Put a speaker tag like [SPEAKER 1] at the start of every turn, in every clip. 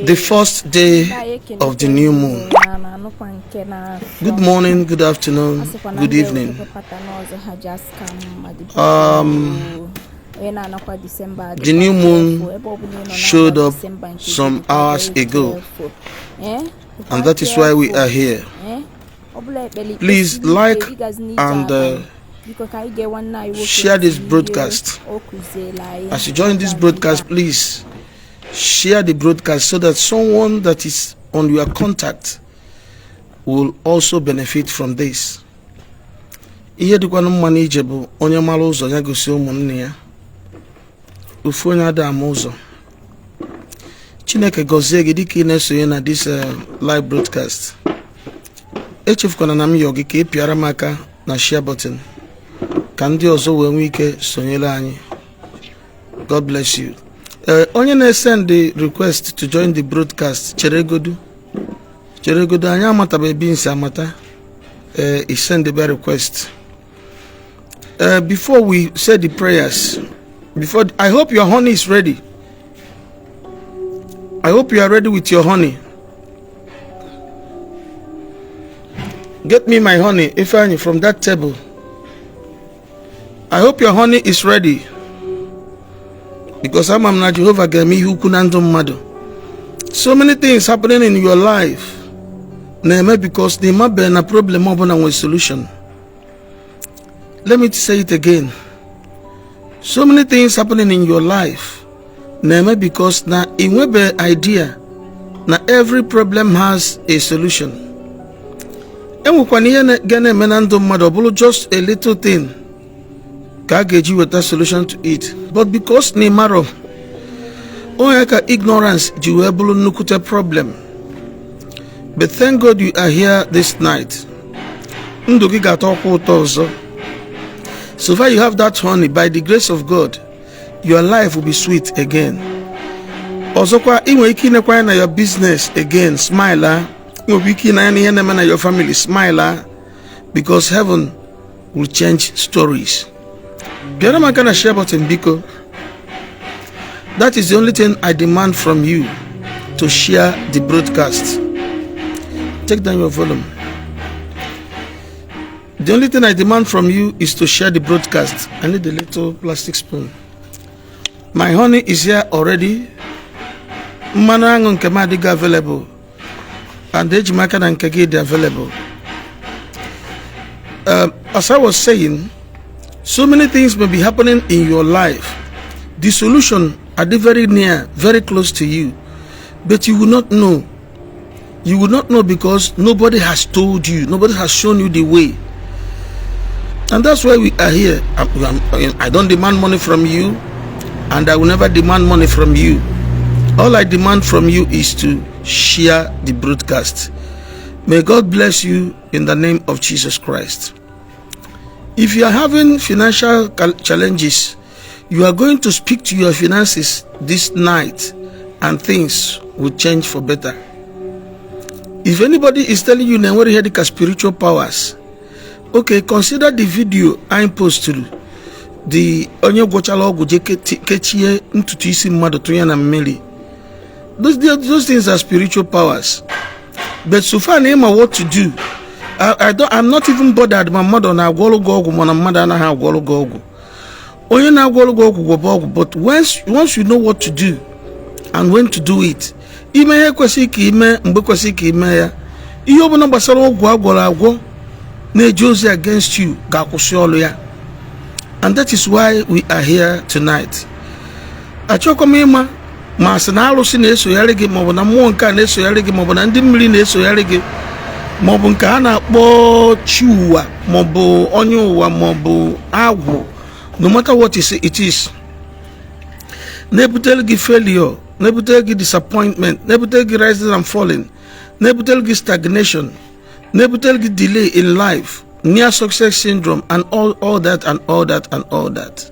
[SPEAKER 1] The first day of the new moon. Good morning, good afternoon, good evening. The new moon showed up some hours ago, and that is why we are here. Please like and share this broadcast. As you join this broadcast, please share the broadcast so that someone that is on your contact will also benefit from this. Ihe dịkwanụ mma n'ije bụ onye mara ụzọ ya gosi ụmụnne ya. Ofu onye ada ama ụzọ. Chineke gọzie gị dịka ị na-esonye na this live broadcast. Echefukwana na m yọ gị ka ị pịara m aka na share button ka ndị ọzọ wee nwee ike sonyere anyị. God bless you. Onye na-esend the request to join the broadcast, cheregodu, cheregodu, anyị amatabeghị ebe nsi amata ee send the request. Before we say the prayers, before, I hope your honey is ready. I hope you are ready with your honey. Get me my honey, Ifeanyi, from that table. I hope your honey is ready, because ama m na Jehova ga-eme ihe ukwu na ndụ mmadụ. So many things happening in your life na-eme because na ịmabeghị na problem ọbụla nwere solution. Let me say it again. So many things happening in your life na-eme because na ị nwebeghị idea na every problem has a solution. Enwekwana ihe ga na-eme na ndụ mmadụ, ọ bụrụ just a little thing ka a ga-eji weta solution to it, but because na ịmarọ onye ka ignorance ji wee bụrụ nnukwute problem. But thank God you are here this night. Ndụ gị ga-atọkwa ụtọ ọzọ. So far you have that honey, by the grace of God, your life will be sweet again. Ọzọkwa, ị nwere ike inekwa anya na your business again, smile. Ah, ị nwere ike ịne anya na ihe na-eme na your family, smile, ah, because heaven will change stories. Bịara m aka na share button, biko. That is the only thing I demand from you, to share the broadcast. Take down your volume. The only thing I demand from you is to share the broadcast. I need a little plastic spoon. My honey is here already. Mmanụ aṅụ nke m adịghị available, and eji m aka na nke gị dị available. As I was saying, so many things may be happening in your life. The solution are very near, very close to you, but you will not know. You will not know because nobody has told you, nobody has shown you the way. And that's why we are here. I don't demand money from you, and I will never demand money from you. All I demand from you is to share the broadcast. May God bless you in the name of Jesus Christ. If you are having financial challenges, you are going to speak to your finances this night and things will change for better. If anybody is telling you na enwere ihe dịka spiritual powers, okay, consider the video I posted, the onye gwọchala ọgwụ je kechie ntutu isi mmadụ tụnye na mmiri. Those things are spiritual powers. But so far na ịma what to do, I don't, I'm not even bothered ma mmadụ na-agwọrụ gị ọgwụ mana mmadụ anaghị agwọrụ gị ọgwụ. Onye na-agwọrụ gị ọgwụ gwọba ọgwụ, but once you know what to do and when to do it, ime ihe kwesịrị ka ime mgbe kwesịrị ka ime ya, ihe ọbụla gbasara ọgwụ agwọrọ agwọ na-eje ozi against you ga-akwụsị ọlụ ya. And that is why we are here tonight. Achọkwa m ịma ma sị na arụsị na-esogharị gị, maọbụ na mmụọ nke a na-esogharị gị, maọbụ na ndị mmiri na-esogharị gị, maọbụ nke a na-akpọ chi ụwa, maọbụ onye ụwa, maọbụ agwụ. No matter what it is na-ebutere gị failure, na-ebutere gị disappointment, na-ebutere gị rising and falling, na-ebutere gị stagnation, na-ebutere gị delay in life, near success syndrome and all that and all that and all that,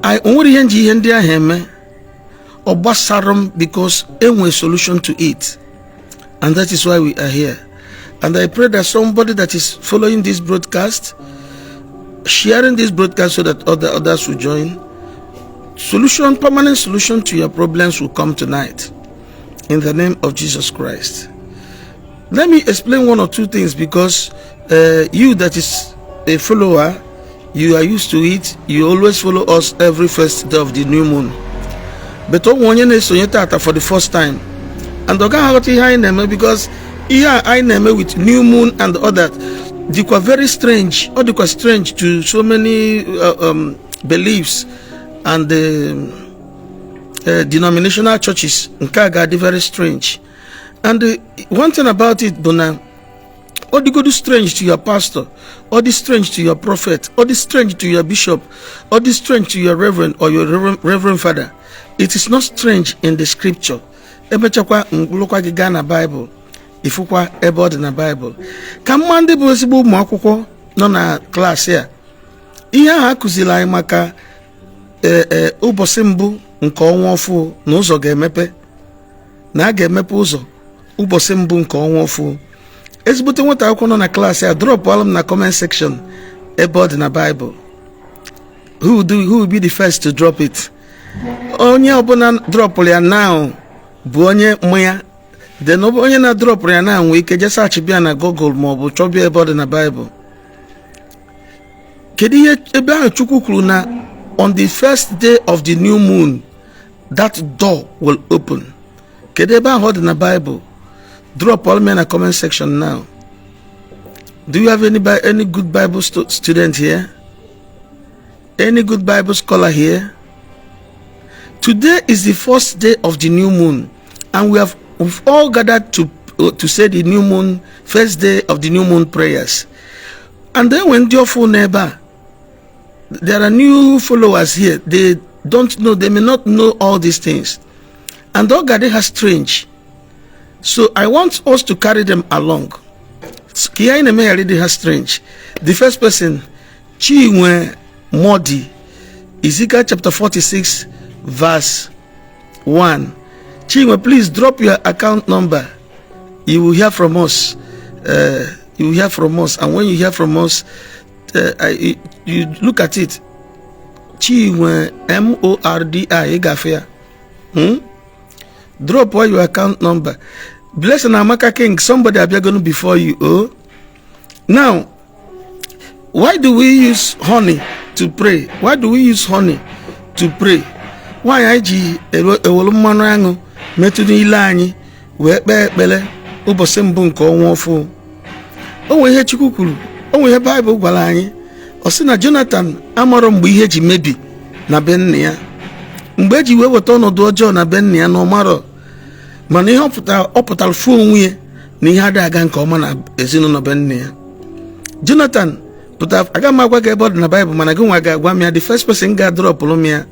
[SPEAKER 1] I onwere ihe nji ihe ndị ahụ eme ọ gbasara m, because enwe solution to it, and that is why we are here. And I pray that somebody that is following this broadcast, sharing this broadcast so that others will join, solution, permanent solution to your problems will come tonight in the name of Jesus Christ. In the name of Jesus Christ. Let me explain one or two things because you that is a follower, you are used to it. You always follow us every first day of the new moon. But ọ onye na-esonye tata for the first time and ọ gaghị aghọta ihe anyị na-eme because ihe a anyị na-eme with new moon and other dịkwa very strange. Ọ dịkwa strange to so many beliefs and denominational churches. Nke a ga-adị very strange. And one thing about it bụ na ọ dịgodu strange to your pastor, ọ dị strange to your prophet, ọ dị strange to your bishop, ọ dị strange to your reverend or your reverend father, it is not strange in the scripture. Emechakwa mkpụrụkwa gị gaa na Bible, ifụkwa ebe ọ dị na Bible. Ka mma ndị bụ ezigbo ụmụ akwụkwọ nọ na klaasị a, ihe ahụ akụziri anyị maka ee ụbọchị mbụ nke ọnwa ọfụ na ụzọ ga-emepe, na a ga-emepe ụzọ ụbọchị mbụ nke ọnwa ọfụ. Ezigbote nwata akwụkwọ nọ na klaasị a, dropụọla m na comment section ebe ọ dị na Bible. Who will be the first to drop it? Onye ọbụla dropụrụ ya now bụ onye mụ ya. Then onye na-dropụrụ ya now nwee ike jee search bịa na Google ma ọ bụ chọbịa ebe ọ dị na Bible. Kedu ihe ebe ahụ Chukwu kwuru na on the first day of the new moon that door will open? Kedu ebe ahụ ọ dị na Bible? Drop all me na comment section now. Do you have any good Bible student here? Any good Bible scholar here? Today is the first day of the new moon, and we've all gathered to say the new moon, first day of the new moon prayers. And then when the neighbor, there are new followers here. They don't know, they may not know all these things. And ọ ga-adị ha strange. So I want us to carry them along. Ka ihe anyị na-eme ghara ịdị ha strange. The first person, Chinwe Modi, Ezekiel chapter 46, verse 1. Chinwe, please drop your account number. You will hear from us. You will hear from us. And when you hear from us, you look at it. Chinwe Mordi, ị gafe ya. Drop all your account number. Blessing Amaka King, somebody abịagonu before you. Oh. Now, why do we use honey to pray? Why do we use honey to pray? Why anyị ji ewelu mmanụ aṅụ metụ n'ile anyị wee kpee ekpere ụbọchị mbụ nke ọnwa ọfụ? O nwere ihe Chukwu kwuru, o nwere ihe Baịbụl gwara anyị. Ọ sị na Jonathan amarọ mgbe ihe ji mebi na be nna ya, mgbe eji wee weta ọnọdụ ọjọọ na be nna ya, na ọ marọ. Mana ihe ọ pụtara fụ onwe ya na ihe adịghị aga nke ọma na ezinụlọ be nna ya. Jonathan pụtara. Aga m agwa gị ebe ọ dị na Baịbụl, mana gị nwa ga-agwa m ya. The first person ga-adropụrụ m ya.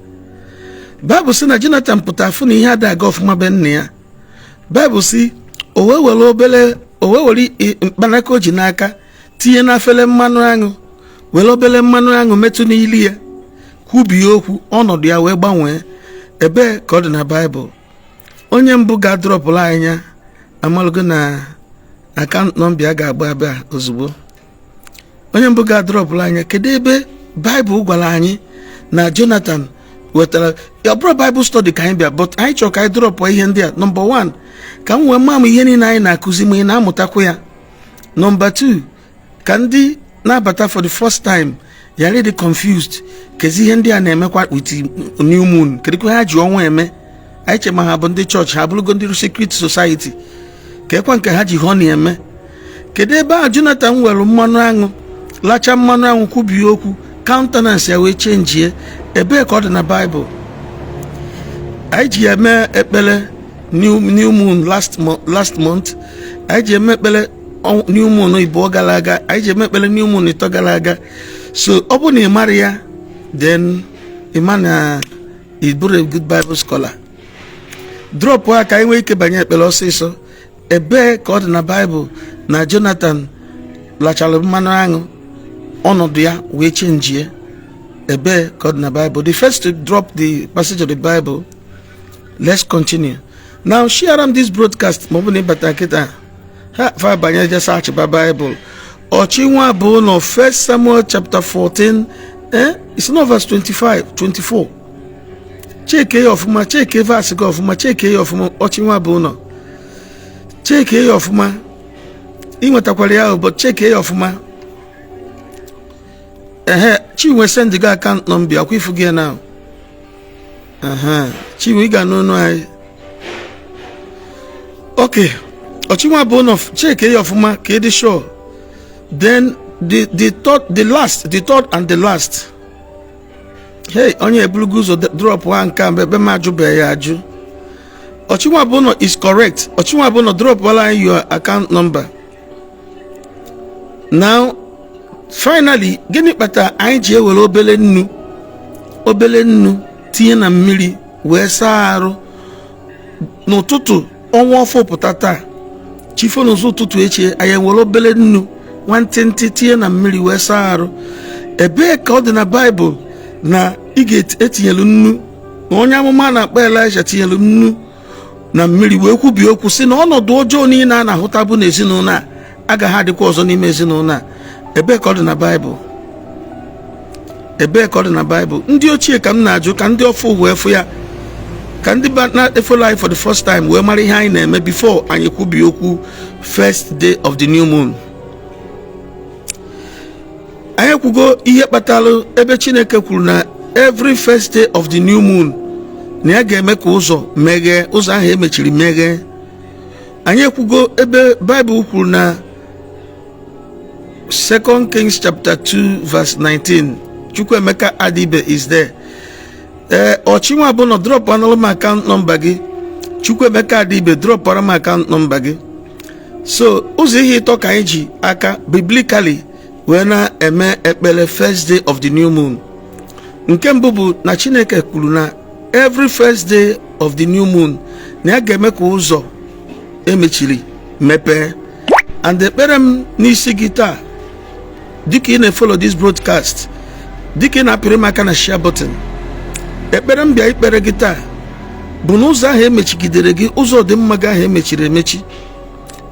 [SPEAKER 1] Baịbụl sị na Jonathan pụtara fụ na ihe adịghị aga ọfụma be nna ya. Baịbụl sị o wee were obere, o wee were mkpanaka o ji n'aka tinye n'afere mmanụ aṅụ, were obere mmanụ aṅụ metụ n'ili ya, kwubie okwu, ọnọdụ ya wee gbanwee. Ebee ka ọ dị na Baịbụl? Onye mbụ ga-adropụrụ anyị ya, amalụgo na account number ya ga-agba abịa ozugbo. Onye mbụ ga-adropụrụ anyị, kedu ebe Baịbụl gwara anyị na Jonathan wetara? Ọ bụrụ Bible study ka anyị bịa, but anyị chọrọ ka anyị dropụ ihe ndị a. Number 1, ka m wee maa m ihe niile anyị na-akụzi, ma ị na-amụtakwa ya. Number 2, ka ndị na-abata for the first time ghara ịdị confused. Kezi ihe ndị a na-emekwa with new moon? Kedụkwa ha ji ọnwa eme? Anyị che ma ha bụ ndị chọọchị, ha bụrụgo ndị secret society. Kekwa nke ha ji honey eme? Kedu ebe a Jonathan were mmanụ aṅụ, lacha mmanụ aṅụ, kwubie okwu, countenance ya wee chenjie? Ebee ka ọ dị na Baịbụl? Anyị ji ya eme ekpere new moon last month. Anyị ji eme ekpere new moon ịbụọ gara aga. Anyị ji eme ekpere new moon ịtọ gara aga. So ọ bụrụ na ị mara ya, then ị ma na ị bụrụ a good Bible scholar. Drop ya ka anyị nwee ike banye ekpere ọsịsọ. Ebee ka ọ dị na Baịbụl na Jonathan lachara mmanụ aṅụ, ọnọdụ ya wee chenjie? Ebee ka ọ dị na Bible? The first to drop the passage of the Bible, let's continue now. Share am this broadcast. Ma ọ bụ na ịbata kịta, ha fa banye je search ba Bible. Ọchị nwa bụ ụlọ 1 Samuel chapter 14, it's not verse 25, 24. Cheke ya ọfụma, cheke verse gị ọfụma, cheke ya ọfụma. Ọchị nwa bụ ụlọ. Checkie ya ọfụma. Ị nwetakwara ya, but checkie ya ọfụma. Ehe, Chinwe send gị account number akwa ifu gị na. Ehe, Chinwe, ị ga n'ọnụ anyị. Okay, ọchinwa bụ ụlọ. Checkie ya ọfụma ka ị dị sure. Then the third, the last, the third and the last. Hey, onye eburugo ụzọ drop ha nke a ebe m ajụbeghị ya ajụ. Ọchinwa bụ ụlọ is correct. Ọchinwa bụ ụlọ, drop wala anyị your account number. Now finally, gịnị kpatara anyị ji ewere obele nnu, obele nnu tinye na mmiri wee saa arụ n'ụtụtụ ọnwa ọfụ pụta taa, chifo n'ụzọ ụtụtụ echi, anyị ewere obele nnu nwantịntị tinye na mmiri wee saa arụ? Ebee ka ọ dị na Baịbụl na ị ga-etinyelu nnu, na onye amụma a na-akpọ Elisha tinyelu nnu na mmiri wee kwubie okwu sị na ọnọdụ ọjọọ niile a na-ahụta bụ n'ezinụlọ a agaghị adịkwa ọzọ n'ime ezinụlọ a? Ebee ka ọ dị na Baịbụl? Ebee ka ọ dị na Baịbụl? Ndị ochie ka m na-ajụ, ka ndị ọfụ wee fụ ya, ka ndị na-efollow anyị for the first time wee mara ihe anyị na-eme before anyị kwubie okwu. First day of the new moon, anyị ekwugo ihe kpatara ebe Chineke kwuru na every first day of the new moon na ya ga-eme ka ụzọ meghee, ụzọ ahụ emechiri meghee. Anyị ekwugo ebe Baịbụl kwuru na 2 Kings chapter 2 verse 19. Chukwuemeka Adibe is there. Ee, ọchinwa bụ nọ, drop anụrụ m account number gị. Chukwuemeka Adibe, dropara m account number gị. So ụzọ ihe ịtọ ka anyị ji aka biblically wee na-eme ekpere first day of the new moon. Nke mbụ bụ na Chineke kwuru na every first day of the new moon na ya ga-eme ka ụzọ emechiri mepee. And ekpere m n'isi gị taa, dịka ị na-efollow this broadcast, dịka ị na-apịrị m aka na share button, ekpere m bịa ikpere gị taa bụ na ụzọ ahụ emechigidere gị, ụzọ ọdịmma gị ahụ emechiri emechi,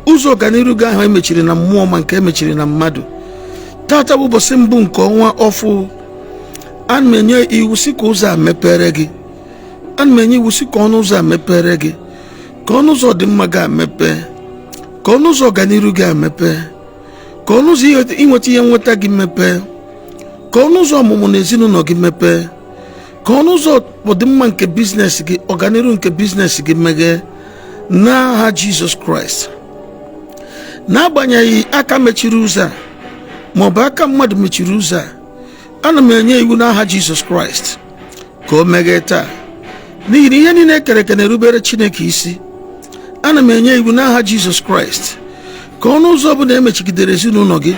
[SPEAKER 1] ụzọ ọganiru gị ahụ emechiri na mmụọ ma nke emechiri na mmadụ, tata bụ ụbọchị mbụ nke ọnwa ọfụ, ana m enye iwu si ka ụzọ a mepere gị. Ana m enye iwu si ka ọnụ ụzọ a mepere gị, ka ọnụ ụzọ ọdịmma gị a mepee, ka ọnụ ụzọ ọganiru gị a mepee, ka ọnụ ụzọ inweta ihe nweta gị mepee, ka ọnụ ụzọ ọmụmụ na ezinụlọ gị mepee, ka ọnụ ụzọ ọdịmma nke business gị, ọganiru nke business gị meghee n'aha Jizọs Kraịst. N'agbanyeghị aka mechiri ụzọ a maọbụ aka mmadụ mechiri ụzọ a, ana m enye iwu n'aha Jizọs Kraịst ka o meghee taa, n'ihi na ihe niile ekere eke na-erubere Chineke isi. Ana m enye iwu n'aha Jizọs Kraịst ka ọnụ ụzọ ọbụla emechigidere ezinụlọ gị,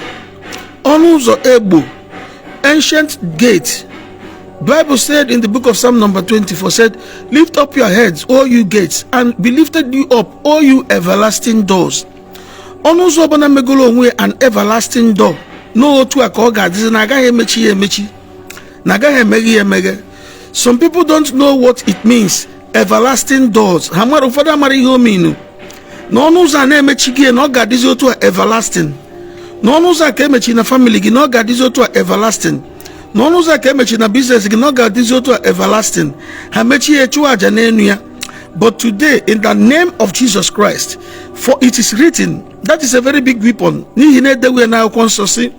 [SPEAKER 1] ọnụ ụzọ egbo, ancient gate. Bible said in the book of Psalm number 24, said, "Lift up your heads, O you gates, and be lifted you up, O you everlasting doors." Ọnụ ụzọ ọbụla megoro onwe ya an everlasting door, n'otu a ka ọ ga-adịzi, na agaghị emechi ya emechi, na agaghị emeghe ya emeghe. Some people don't know what it means, everlasting doors. Ha mara, ụfọdụ amara ihe o meanu na ọnụ ụzọ a na-emechi gị, na ọ ga-adịzi otu a everlasting, na ọnụ ụzọ a ka emechiri na family gị, na ọ ga-adịzi otu a everlasting, na ọnụ ụzọ a ka emechiri na business gị, na ọ ga-adịzi otu a everlasting. Ha mechie ya, chụọ aja n'elu ya. But today, in the name of Jesus Christ, for it is written, that is a very big weapon, n'ihi na edewe ya n'akwụkwọ nsọ si,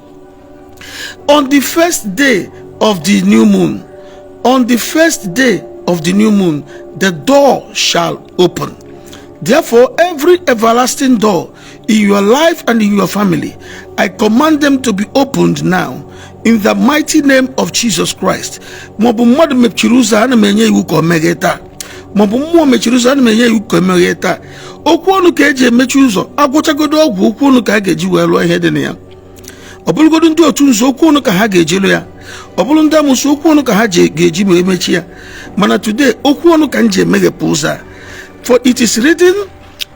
[SPEAKER 1] on the first day of the new moon, on the first day of the new moon, the door shall open. Therefore, every everlasting door in your life and in your family, I command them to be opened now in the mighty name of Jesus Christ. Maọbụ mmadụ mechiri ụzọ, ana m enye iwu ka o meghee taa. Maọbụ mmụọ mechiri ụzọ, ana m enye iwu ka o meghee taa. Okwu ọnụ ka eji emechi ụzọ. Agwụchagodo ọgwụ, okwu ọnụ ka a ga-eji wee lụọ ihe dị na ya. Ọ bụrụgodo ndị otu nzu, okwu ọnụ ka ha ga-eji lụ ya. Ọ bụrụ ndị amụsụ, okwu ọnụ ka ha ga-eji wee mechi ya. Mana today, okwu ọnụ ka m ji emeghepụ ụzọ a. For it is written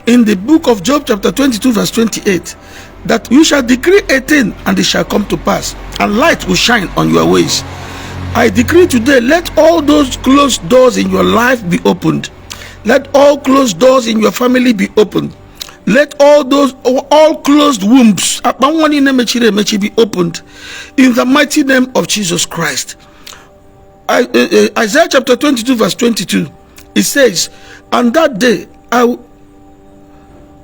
[SPEAKER 1] in the book of Job chapter 22 verse 28 that you shall decree a thing and it shall come to pass, and light will shine on your ways. I decree today, let all those closed doors in your life be opened. Let all closed doors in your family be opened. Let all those all closed wombs, akpa nwa niile mechiri emechi, be opened in the mighty name of Jesus Christ. Isaiah chapter 22 verse 22, it says, and that day I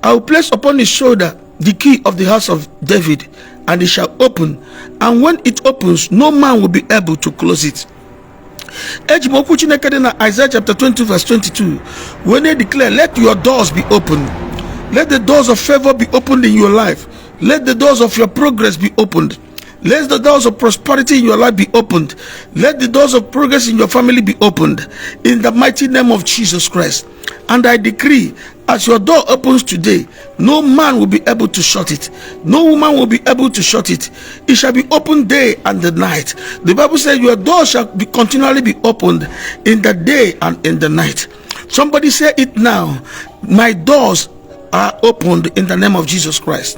[SPEAKER 1] I will place upon his shoulder the key of the house of David, and it shall open, and when it opens, no man will be able to close it. Eji m okwu Chineke dị na Isaiah chapter 22 verse 22 when they declare, let your doors be opened. Let the doors of favor be opened in your life. Let the doors of your progress be opened. Let the doors of prosperity in your life be opened. Let the doors of progress in your family be opened. In the mighty name of Jesus Christ. And I decree, as your door opens today, no man will be able to shut it. No woman will be able to shut it. It shall be opened day and the night. The Bible says your door shall be continually be opened in the day and in the night. Somebody say it now. My doors are opened in the name of Jesus Christ.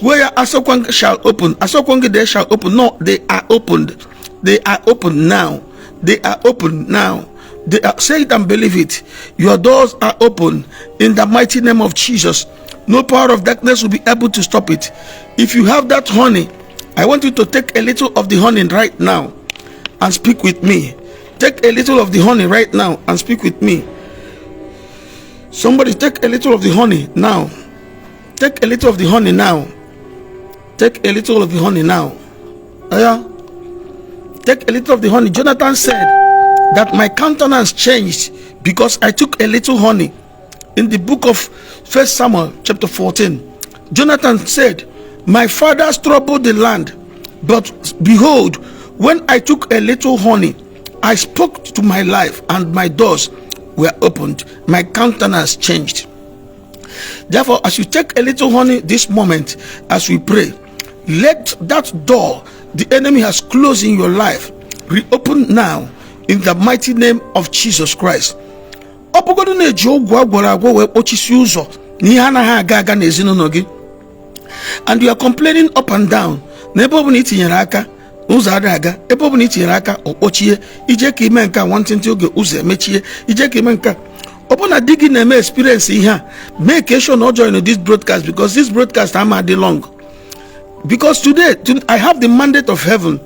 [SPEAKER 1] Where Asokwang shall open, Asokwang they shall open. No, they are opened. They are open now. They are open now. They are, say it and believe it. Your doors are open in the mighty name of Jesus. No power of darkness will be able to stop it. If you have that honey, I want you to take a little of the honey right now and speak with me. Take a little of the honey right now and speak with me. Somebody take a little of the honey now. Take a little of the honey now. Take a little of the honey now. Yeah. Take a little of the honey. Jonathan said that my countenance changed because I took a little honey. In the book of First Samuel, chapter 14, Jonathan said, my fathers troubled the land, but behold, when I took a little honey, I spoke to my life, and my doors were opened. My countenance changed. Therefore, as you take a little honey this moment, as we pray, let that door the enemy has closed in your life reopen now in the mighty name of Jesus Christ. Ọ bụgodu na-eji ọgwụ agwọrọ agwọ wee kpọchisi ụzọ na ihe anaghị aga aga n'ezinụlọ gị, and you are complaining up and down na ebe ọbụla itinyere aka ụzọ adịghị aga, ebe ọbụla itinyere aka ọkpọchie, ije ka ime nke a nwantịntị oge ụzọ emechie, ije ka ime nke a, ọ bụ na di gị na-eme experience ihe a, make sure na ọ join this broadcast, because this broadcast ama dị long, because today I have the mandate of heaven.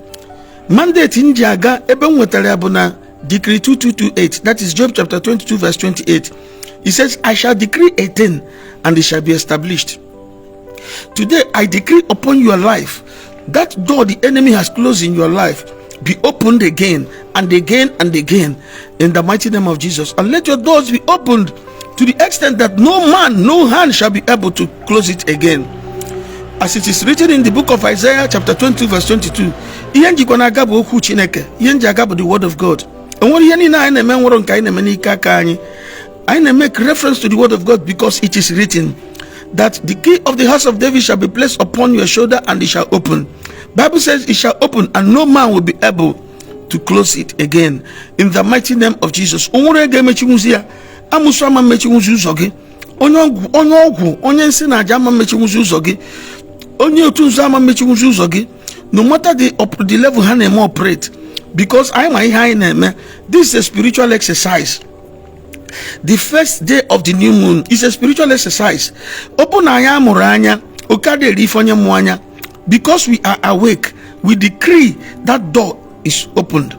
[SPEAKER 1] Mandate m ji aga ebe m nwetara ya bụ na decree 2228, that is Job chapter 22 verse 28. He says, I shall decree a thing and it shall be established. Today I decree upon your life, that door the enemy has closed in your life be opened again and again and again in the mighty name of Jesus. And let your doors be opened to the extent that no man, no hand shall be able to close it again. As it is written in the book of Isaiah chapter 22 verse 22. Ihe njikwa na-aga bụ okwu Chineke. Ihe nji aga bụ the word of God. Enwere ihe niile anyị na-eme nwere nke anyị na-eme n'ike aka anyị. Anyị na-make reference to the word of God because it is written that the key of the house of David shall be placed upon your shoulder and it shall open. Bible says it shall open and no man will be able to close it again. In the mighty name of Jesus. Onwere ga-emechinwuzi ya. Amụsụ ama mmechinwuzi ụzọ gị. Onye ọgwụ, onye nsị na aja ama mmechinwuzi ụzọ gị. Onye otu nzu ama mmechinwuzi ụzọ gị. No matter the level ha na-eme operate, because anyị ma ihe anyị na-eme. This is a spiritual exercise. The first day of the new moon is a spiritual exercise. Ọ bụ na anyị amụrụ anya, oke adịghị ife onye mụ anya. Because we are awake, we decree that door is opened.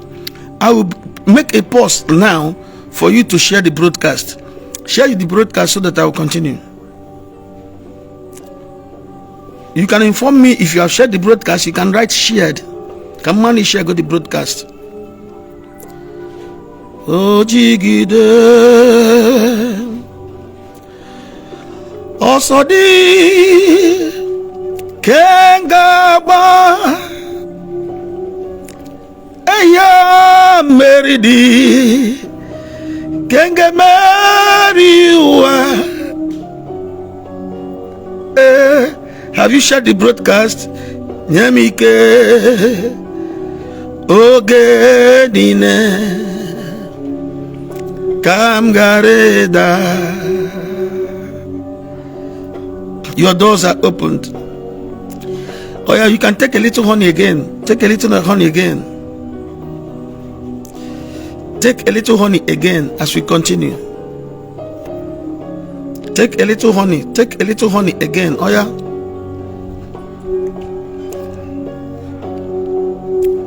[SPEAKER 1] I will make a pause now for you to share the broadcast. Share the broadcast so that I will continue. You can inform me if you have shared the broadcast. You can write shared. Come on, share go the broadcast. O jigide ọsọ dị kengagba eya mmeri dị kenge meri ụwa. Have you shared the broadcast? Nye m ike oge niile ka m gara ịda. Your doors are opened. Oh yeah, you can take a little honey again. Take a little honey again. Take a little honey again as we continue. Take a little honey. Take a little honey again. Oh yeah.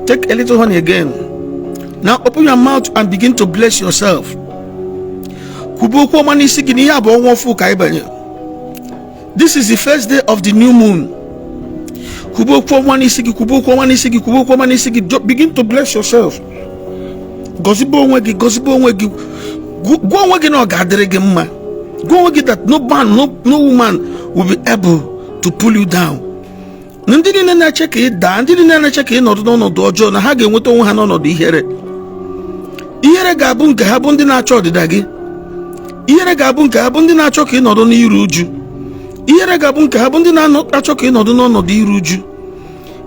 [SPEAKER 1] Take a little honey again. Now open your mouth and begin to bless yourself. Kwube okwu ọma n'isi gị na ihe a bụ ọnwa ọfụ ka anyị banye. This is the first day of the new moon. Kwube okwu ọma n'isi gị, kwube okwu ọma n'isi gị, kwube okwu ọma n'isi gị. Begin to bless yourself. Gọzibe onwe gị, gọzibe onwe gị. Gwa onwe gị na ọ ga-adịrị gị mma. Gwa onwe gị that no man, no woman will be able to pull you down. Ndị niile na-eche ka ị daa, ndị niile na-eche ka ị nọdụ n'ọnọdụ ọjọọ, na ha ga-enweta onwe ha n'ọnọdụ ihere. Ihere ga-abụ nke ha bụ ndị na-achọ ọdịda gị. Ihere ga-abụ nke ha bụ ndị na-achọ ka ị nọdụ n'iru uju. Ihere ga-abụ nke ha bụ ndị na-achọ ka ị nọdụ n'ọnọdụ iru uju.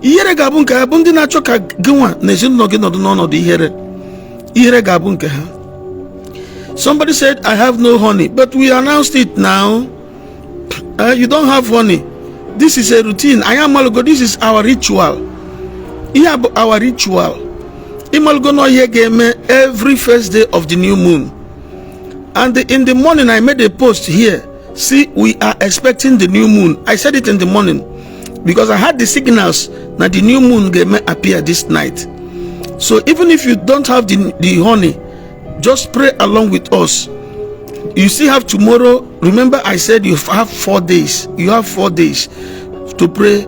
[SPEAKER 1] Ihere ga-abụ nke ha bụ ndị na-achọ ka gị nwa na ezinụlọ gị nọdụ n'ọnọdụ ihere. Ihere ga-abụ nke ha. Somebody said, "I have no honey," but we announced it now. You don't have honey. This is a routine. Anyị amalugo, this is our ritual. Ihe a bụ our ritual. Ịmalugo na ihe ga-eme every first day of the new moon. And in the morning, I made a post here. See, we are expecting the new moon. I said it in the morning because I had the signals that the new moon ga appear this night. So even if you don't have the honey, just pray along with us. You still have tomorrow. Remember, I said you have 4 days. You have 4 days to pray.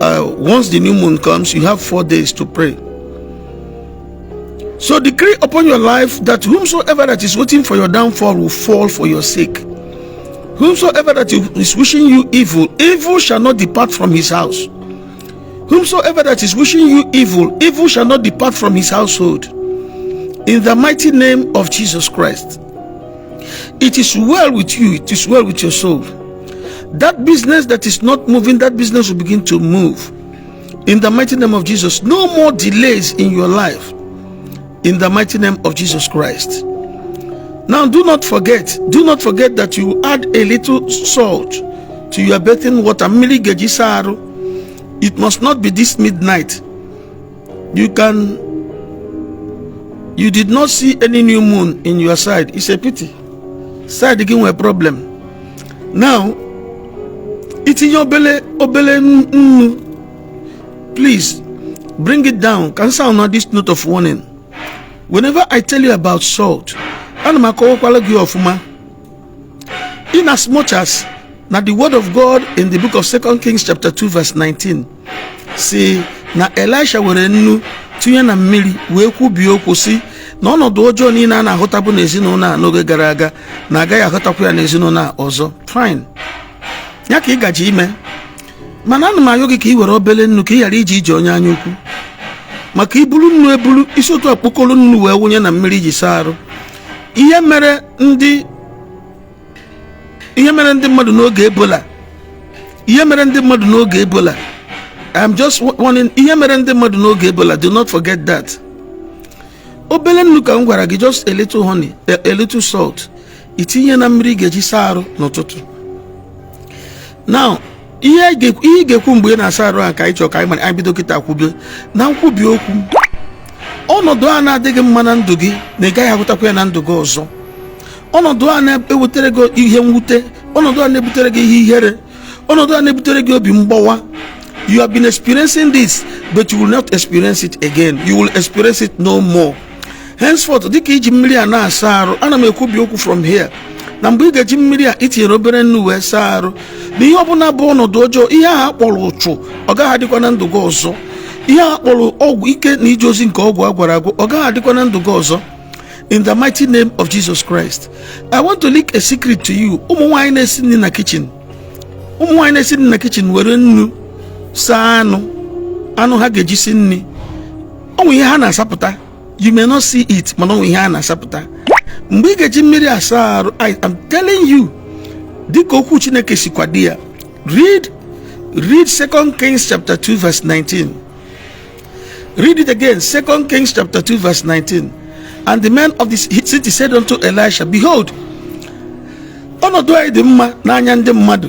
[SPEAKER 1] Once the new moon comes, you have 4 days to pray. So decree upon your life that whomsoever that is waiting for your downfall will fall for your sake. Whomsoever that is wishing you evil, evil shall not depart from his house. Whomsoever that is wishing you evil, evil shall not depart from his household. In the mighty name of Jesus Christ. It is well with you, it is well with your soul. That business that is not moving, that business will begin to move. In the mighty name of Jesus. No more delays in your life. In the mighty name of Jesus Christ. Now, do not forget, do not forget that you add a little salt to your bathing water. Mmiri ga-eji saa arụ. It must not be this midnight. You did not see any new moon in your side. It's a pity. Side gị nwere problem. Now, itinye obele obele nnu. Please bring it down. Can sound this note of warning. Whenever I tell you about salt, ana m akọwakwala gị ọfụma. In as much as na the word of God in the book of 2 Kings chapter 2 verse 19 si na Elisha were nnu tinye na mmiri wee kwubie okwu si na ọnọdụ ọjọọ niile a na-ahụtabụ n'ezinụlọ a n'oge gara aga na agaghị ahụtakwa ya n'ezinụlọ a ọzọ. Fine, ya ka ị gaji ime, mana ana m ayọ gị ka ị were obele nnu, ka ị ghara iji ije onye anya ukwu, maka iburu nnu eburu isi otu akpokoro nnu wee wụnye na mmiri iji saa arụ. Ihe mere ndị mmadụ n'oge Ebola, ihe mere ndị mmadụ n'oge Ebola, I'm just warning, ihe mere ndị mmadụ n'oge Ebola, do not forget that. Obele nnu ka m gwara gị, just a little honey, a little salt, itinye na mmiri ị ga-eji saa arụ n'ụtụtụ. Now, ihe ị ga-ekwu mgbe ị na-asa arụ a ka anyị chọrọ ka anyị mara. Anyị bido kịta kwube na nkwubi okwu ọnọdụ a na-adịghị mma na ndụ gị, na ị gaghị ahụtakwa ya na ndụ gị ọzọ. Ọnọdụ a na-ewetara gị ihe mwute, ọnọdụ a na-ebutere gị ihe ihere, ọnọdụ a na-ebutere gị obi mgbawa. You have been experiencing this, but you will not experience it again. You will experience it no more henceforth. Dịka iji mmiri a na-asa arụ, ana m ekwubi okwu from here na mgbe ị ga-eji mmiri a itinyere obere nnu wee saa arụ, na ihe ọbụla bụ ọnọdụ ọjọọ, ihe ahụ akpọrọ ụchụ, ọ gaghị adịkwa na ndụ gị ọzọ. Ihe a kpọrọ ọgwụ ike na ije ozi nke ọgwụ a gwara agwụ, ọ gaghị adịkwa na ndụ gị ọzọ, in the mighty name of Jesus Christ. I want to leak a secret to you. Ụmụ nwaanyị na-esi nri na kitchen, ụmụ nwaanyị na-esi nri na kitchen, were nnu saa anụ, anụ ha ga-eji si nri, ọ nwe ihe ha na-asapụta. You may not see it, mana ọ nwe ihe ha na-asapụta. Mgbe ị ga-eji mmiri asa arụ, I am telling you, dịka okwu Chineke si kwado ya, read 2 Kings chapter 2 verse 19. Read it again, 2 Kings chapter 2 verse 19. And the men of the city said unto Elisha, "Behold, ọnọdụ anyị dị mma n'anya ndị mmadụ."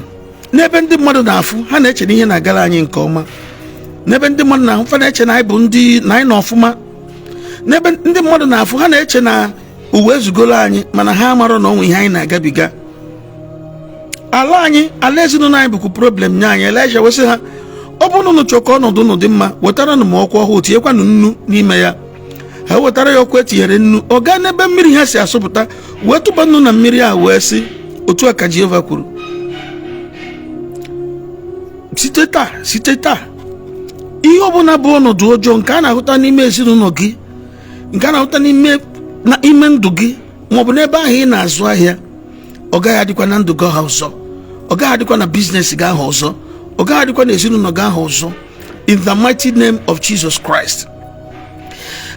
[SPEAKER 1] N'ebe ndị mmadụ na-afụ, ha na-eche na ihe na-agara anyị nke ọma. N'ebe ndị mmadụ na-ahụ, fa na-eche na anyị bụ ndị na anyị nọ ọfụma. N'ebe ndị mmadụ na-afụ, ha na-eche na uwe ezugolo anyị, mana ha amarọ na onwe ihe anyị na-agabiga. Ala anyị, ala ezinụlọ anyị bụkwa problem nye anyị. Elisha wee sị ha, "Ọ bụrụ na unu chọọ ka ọnọdụ unu dị mma, wetaranụ m ọkwa ọhụụ, tinyekwanụ nnu n'ime ya." Ha wetara ya ọkụ etinyere nnu. Ọ gaa n'ebe mmiri ha si asụpụta wee tụba nnu na mmiri a wee sị, "Otu a ka Jehova kwuru." Site taa, site taa, ihe ọbụla bụ ọnọdụ ọjọọ nke a na-ahụta n'ime ezinụlọ gị, nke a na-ahụta n'ime na ime ndụ gị, maọbụ n'ebe ahụ ị na-azụ ahịa, ọ gaghị adịkwa na ndụ gị ha ọzọ, ọ gaghị adịkwa na business gị ahụ ọzọ, ọ gaghị adịkwa na ezinụlọ gị ahụ ọzọ, in the mighty name of Jesus Christ.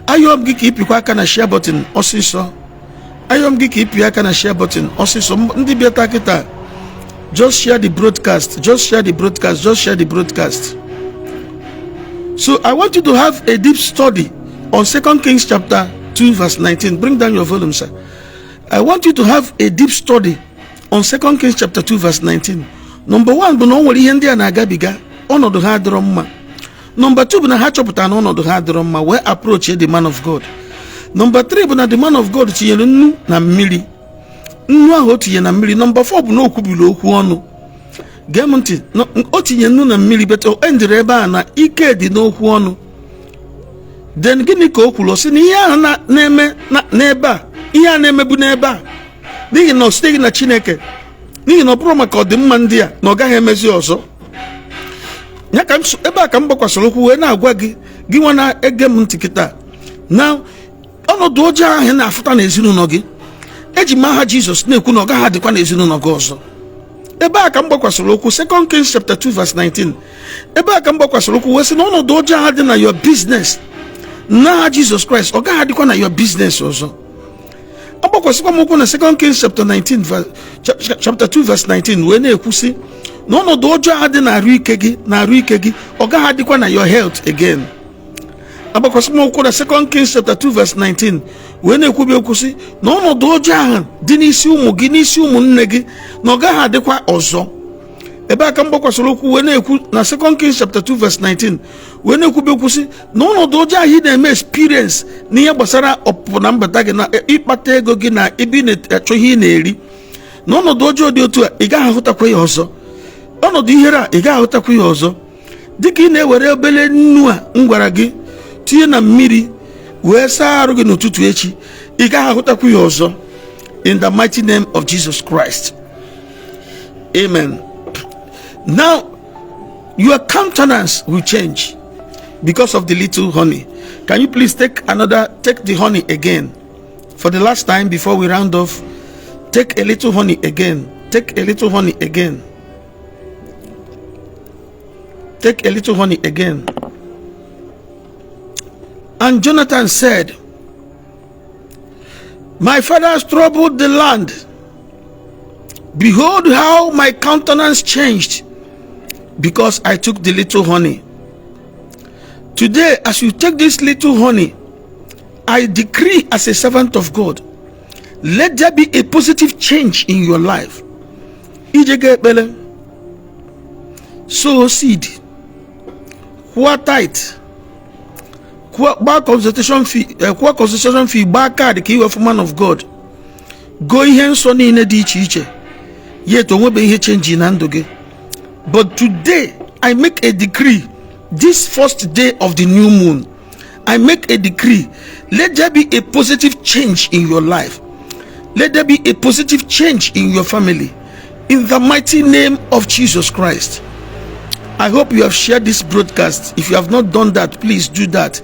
[SPEAKER 1] Ayọm gị ka ịpịkwa aka na share button ọsịsọ. Ayọm gị ka ịpị aka na share button ọsịsọ. Ndị bịata kịta, just share the broadcast, just share the broadcast, just share the broadcast. So I want you to have a deep study on 2 Kings chapter 2 verse 19. Bring down your volume, sir. I want you to have a deep study on 2 Kings chapter 2 verse 19. Number one bụ na o nwere ihe ndị a na-agabiga, ọnọdụ ha adịrọ mma. Number two bụ na ha chọpụtara na ọnọdụ ha adịrọ mma, wee approach the man of God. Number three bụ na the man of God tinyere nnu na mmiri, nnu ahụ o tinye na mmiri. Number four bụ na o kwubiri okwu ọnụ. Gee m ntị, o tinye nnu na mmiri, but o endere ebe a na ike dị n'okwu ọnụ. Then gịnị ka o kwuru? Ọ sị na ihe ahụ na-eme n'ebe a, ihe a na-emebu n'ebe a, n'ihi na ọ siteghị na Chineke, n'ihi na ọ bụrụ maka ọdịmma ndị a, na ọ gaghị emezi ọzọ. Ya ka ebe a ka m gbakwasịrị ụkwụ wee na-agwa gị, gị nwa na-ege m ntị kịta, na ọnọdụ ọjọọ ahụ ị na-afụta n'ezinụlọ gị, eji m aha Jizọs na-ekwu na ọ gaghị adịkwa n'ezinụlọ gị ọzọ. Ebe a ka m gbakwasịrị ụkwụ, 2 Kings chapter 2 verse 19. Ebe a ka m gbakwasịrị ụkwụ wee sị na ọnọdụ ọjọọ ahụ dị na your business, n'aha Jizọs Kraịst, ọ gaghị adịkwa na your business ọzọ. Agbakwasịkwa m ụkwụ na 2 Kings chapter 19 chapter 2 verse 19 wee na-ekwusị na ọnọdụ ọjọọ ahụ dị na-arụ ike gị, na-arụ ike gị, ọ gaghị adịkwa na your health again. Agbakwasị m ụkwụ na 2 Kings chapter 2 verse 19 wee na-ekwubi okwu sị na ọnọdụ ọjọọ ahụ dị n'isi ụmụ gị, n'isi ụmụnne gị, na ọ gaghị adịkwa ọzọ. Ebe aka m gbakwasịrị ụkwụ wee na-ekwu na 2 Kings chapter 2 verse 19 wee na-ekwubi okwu sị na ọnọdụ ọjọọ ahụ ị na-eme experience n'ihe gbasara ọpụpụ na mbata gị, na ịkpata ego gị, na ebe ị na-achọ ihe ị na-eri, na ọnọdụ ọjọọ dị otu a, ị gaghị ahụtakwa ya ọzọ. Ọnọdụ ihere a, ị gaghị ahụtakwa ya ọzọ. Dịka ị na-ewere obere nnu a m gwara gị tinye na mmiri wee saa arụ gị n'ụtụtụ echi, ị gaghị ahụtakwa ya ọzọ, in the mighty name of Jesus Christ, amen. Now your countenance will change because of the little honey. Can you please take another, take the honey again for the last time before we round off? Take a little honey again. Take a little honey again. Take a little honey again. And Jonathan said, "My fathers troubled the land. Behold how my countenance changed because I took the little honey." Today, as you take this little honey, I decree as a servant of God, let there be a positive change in your life. Ije ga ekpere, sow seed, kwụọ tithe, gbaa consultation fee, kwụọ consultation fee, gbaa card ka iwefu man of God, goo ihe nsọ niile dị iche iche, yet onwebe ihe change na ndụ gị. But today I make a decree, this first day of the new moon, I make a decree, let there be a positive change in your life. Let there be a positive change in your family, in the mighty name of Jesus Christ. I hope you have shared this broadcast. If you have not done that, please do that.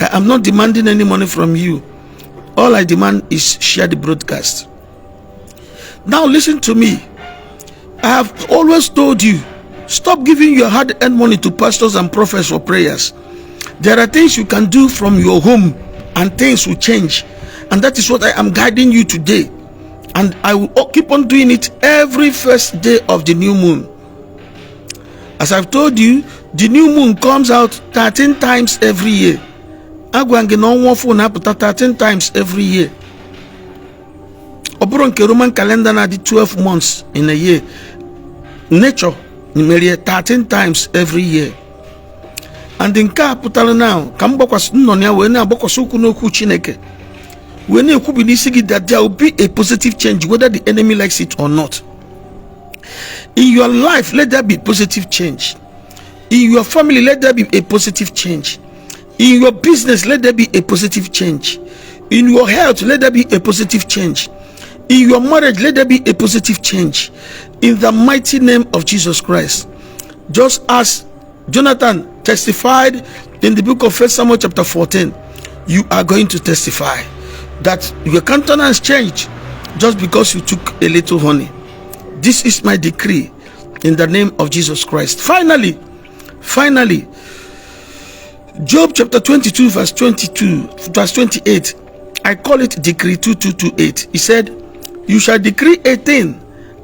[SPEAKER 1] I am not demanding any money from you. All I demand is share the broadcast. Now listen to me. I have always told you, stop giving your hard-earned money to pastors and prophets for prayers. There are things you can do from your home and things will change. And that is what I am guiding you today. And I will keep on doing it every first day of the new moon. As I've told you, the new moon comes out 13 times every year. Agwa gị na ọnwa ọfụ na-apụta 13 times every year. Ọ bụrụ nke Roman calendar na-adị 12 months in a year. Nature merie 13 times every year. And nke a pụtara now ka m gbakwasị nnọ na ya wee na-agbakwasị ụkwụ n'okwu Chineke wee na-ekwubi n'isi gị that there will be a positive change, whether the enemy likes it or not. In your life, let there be positive change. In your family, let there be a positive change. In your business, let there be a positive change. In your health, let there be a positive change. In your marriage, let there be a positive change. In the mighty name of Jesus Christ. Just as Jonathan testified in the book of 1 Samuel chapter 14, you are going to testify that your countenance changed just because you took a little honey. This is my decree in the name of Jesus Christ. Finally, finally, Job chapter 22, verse 22, verse 28. I call it Decree 2228. He said, "You shall decree a thing,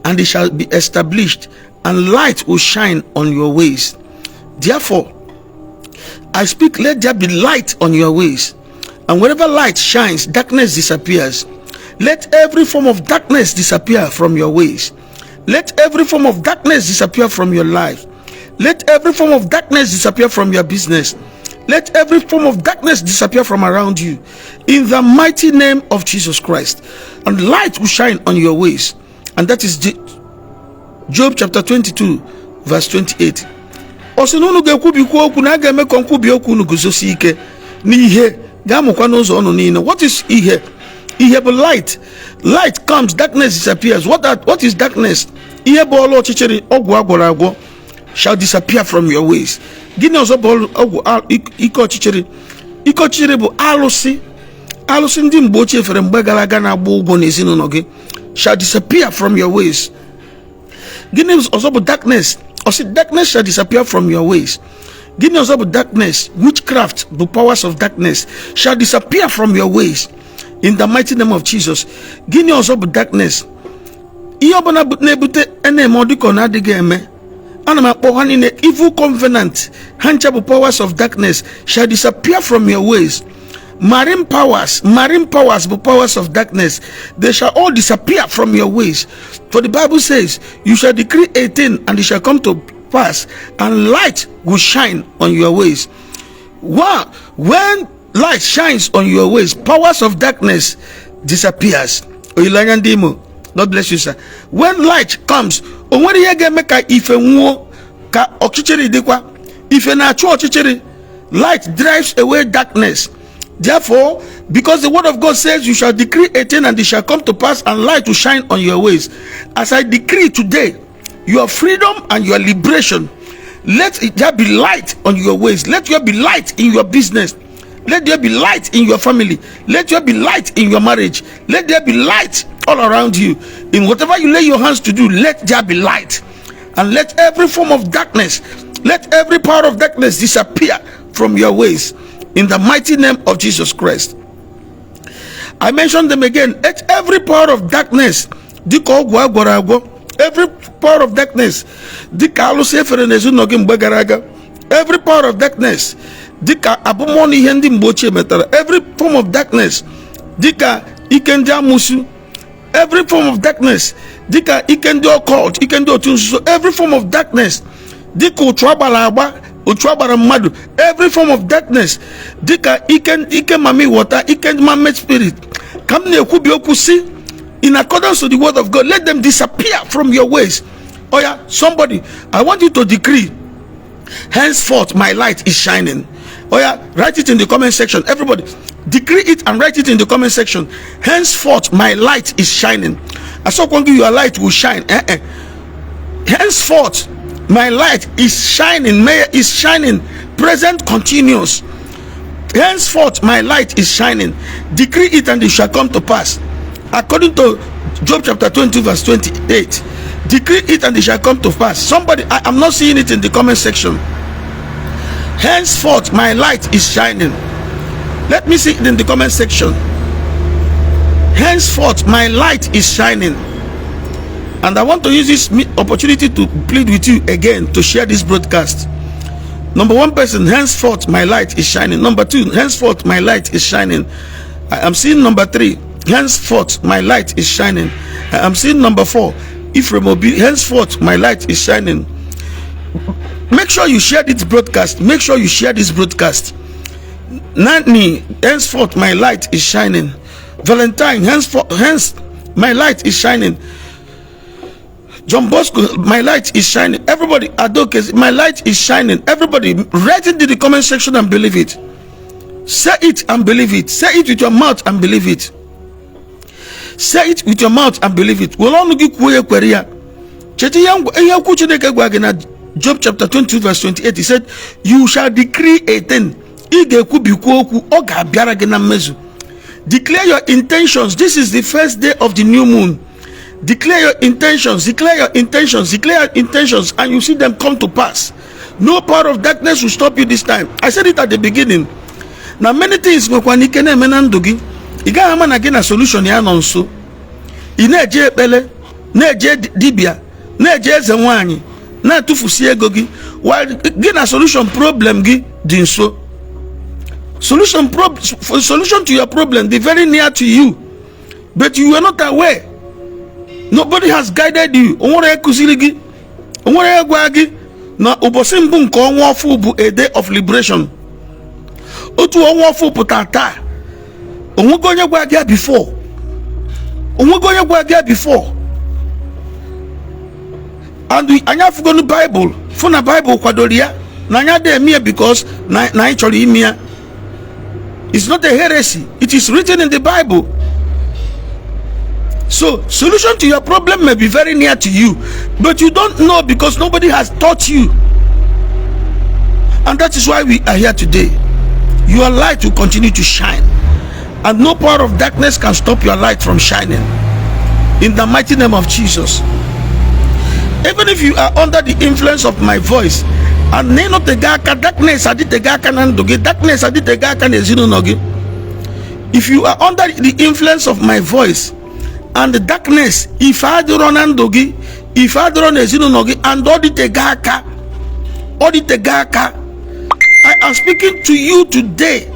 [SPEAKER 1] and it shall be established, and light will shine on your ways." Therefore, I speak, let there be light on your ways. And wherever light shines, darkness disappears. Let every form of darkness disappear from your ways. Let every form of darkness disappear from your life. Let every form of darkness disappear from your business. Let every form of darkness disappear from around you. In the mighty name of Jesus Christ. And light will shine on your ways. And that is Job chapter 22, verse 28. Ọ sị na unu ga-ekwubikwa okwu na a ga-eme ka nkwubi okwu unu guzosi ike n'ihe ga-amụkwa n'ụzọ unu niile. What is ihe? Ihe bụ light. Light comes, darkness disappears. What is darkness? Ihe bụ ọlụ ọchịchịrị, ọgwụ agwọrọ agwọ shall disappear from your ways. Gịnị ọzọ bụ ọgwụ ike ọchịchịrị? Ike ọchịchịrị bụ alụsị, alụsị ndị mgbe ochie fere mgbe gara aga na-agba ụgwọ n'ezinụlọ gị shall disappear from your ways. Gịnị ọzọ bụ darkness? Ọ sị darkness shall disappear from your ways. Gịnị ọzọ bụ darkness? Witchcraft bụ powers of darkness shall disappear from your ways in the mighty name of Jesus. Gịnị ọzọ bụ darkness? Ihe ọbụla na-ebute na-eme ọ dịka ọ na-adịghị eme, ana m akpọ ha niile evil covenant. Ha ncha bụ powers of darkness shall disappear from your ways. Marine powers, marine powers bụ powers of darkness. They shall all disappear from your ways. For the Bible says, "You shall decree a thing and it shall come to pass, and light will shine on your ways." Wow. When light shines on your ways, powers of darkness disappears. Olileanya ndị Imo, God bless you, sir. When light comes, o nwere ihe ga-eme ka ife nwuo ka ọchịchịrị dịkwa. Ife na-achụ ọchịchịrị. Light drives away darkness. Therefore, because the word of God says, "You shall decree a thing and it shall come to pass, and light will shine on your ways." As I decree today, your freedom and your liberation, let there be light on your ways. Let there be light in your business. Let there be light in your family. Let there be light in your marriage. Let there be light all around you. In whatever you lay your hands to do, let there be light. And let every form of darkness, let every power of darkness disappear from your ways. In the mighty name of Jesus Christ. I mentioned them again. Let every power of darkness, dịka ọgwụ agwọrọ agwọ, every power of darkness, dịka alụsị efere n'ezinụlọ gị mgbe gara aga, every power of darkness, dịka abụmọnụ ihe ndị mgbe ochie metara, every form of darkness, dịka ike ndị amụsụ, every form of darkness, dịka ike ndị occult, ike ndị otu nzuzo, every form of darkness, dịka ụchụ agbara agba, otu agbara mmadụ, every form of darkness, dịka ike mami water, ike man spirit, ka m na-ekwubi okwu si, in accordance to the word of God, let them disappear from your ways. Oh yeah, somebody, I want you to decree, "Henceforth my light is shining." Oh yeah, write it in the comment section. Everybody, decree it and write it in the comment section. "Henceforth my light is shining." Asọkwa your light will shine. Eh eh. "Henceforth my light is shining." May is shining, present continuous. "Henceforth my light is shining." Decree it and it shall come to pass, according to Job chapter 20 verse 28. Decree it and it shall come to pass. Somebody, I am not seeing it in the comment section. "Henceforth my light is shining." Let me see it in the comment section. "Henceforth my light is shining." And I want to use this opportunity to plead with you again to share this broadcast. Number one person, "Henceforth my light is shining." Number two, "Henceforth my light is shining." I am seeing number three, "Henceforth my light is shining." I am seeing number four, Ephraim Obi, "Henceforth my light is shining." Make sure you share this broadcast. Make sure you share this broadcast. Nani, "Henceforth my light is shining." Valentine, "Henceforth, hence my light is shining." John Bosco, "My light is shining." Everybody, Adoke, "My light is shining." Everybody, write it in the comment section and believe it. Say it and believe it. Say it with your mouth and believe it. Say it with your mouth and believe it. Were ọnụ gị kwuo ya, kwere ya. Cheta ihe okwu Chineke gwa gị na Job chapter 22 verse 28, he said, "You shall decree a thing." Ị ga-ekwubikwa okwu, ọ ga-abịara gị na mmezu. Declare your intentions. This is the first day of the new moon. Declare your intentions, declare your intentions, declare your intentions, and you see them come to pass. No power of darkness will stop you this time. I said it at the beginning na many things nwekwana ike na-eme na ndụ gị, ị gaghị ama na gị na solution ya nọ nso. Ị na-eje ekpele, na-eje dibịa, na-eje eze nwaanyị, na-atụfusi ego gị, while gị na solution problem gị dị nso. Solution to your problem dị very near to you, but you were not aware. Nobody has guided you. Onwere ekụziri gị, onwere gwa gị na ụbọchị mbụ nke ọnwa ọfụ bụ a day of liberation. Otu ọnwa ọfụ pụtara taa, onwego onye gwa gị ya before? Onwego onye gwa gị ya before? And anyị afụgonu Baịbụl, fụ na Baịbụl kwadoro ya, na anyị adịghị eme ya because na anyị chọrọ ime ya. It's not a heresy. It is written in the Bible. So solution to your problem may be very near to you, but you don't know because nobody has taught you. And that is why we are here today. Your light will continue to shine, and no power of darkness can stop your light from shining, in the mighty name of Jesus. Even if you are under the influence of my voice and na ịnọtega aka, darkness adịtega aka na ndụ gị, darkness adịtega aka n'ezinụlọ gị, if you are under the influence of my voice and the darkness, ife adịrọ na ndụ gị, ife adịrọ n'ezinụlọ gị, and ọ dịtega aka, ọ dịtega aka, I am speaking to you today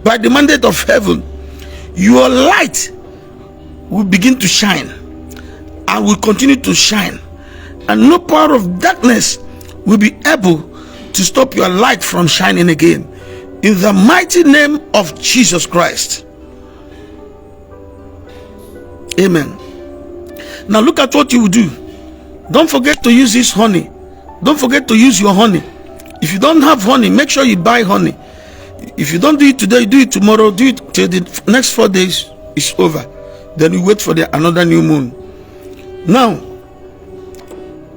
[SPEAKER 1] by the mandate of heaven. Your light will begin to shine and will continue to shine, and no power of darkness will be able to stop your light from shining again, in the mighty name of Jesus Christ. Amen. Now look at what you will do. Don't forget to use this honey. Don't forget to use your honey. If you don't have honey, make sure you buy honey. If you don't do it today, do it tomorrow. Do it till the next 4 days is over. Then you wait for the another new moon. Now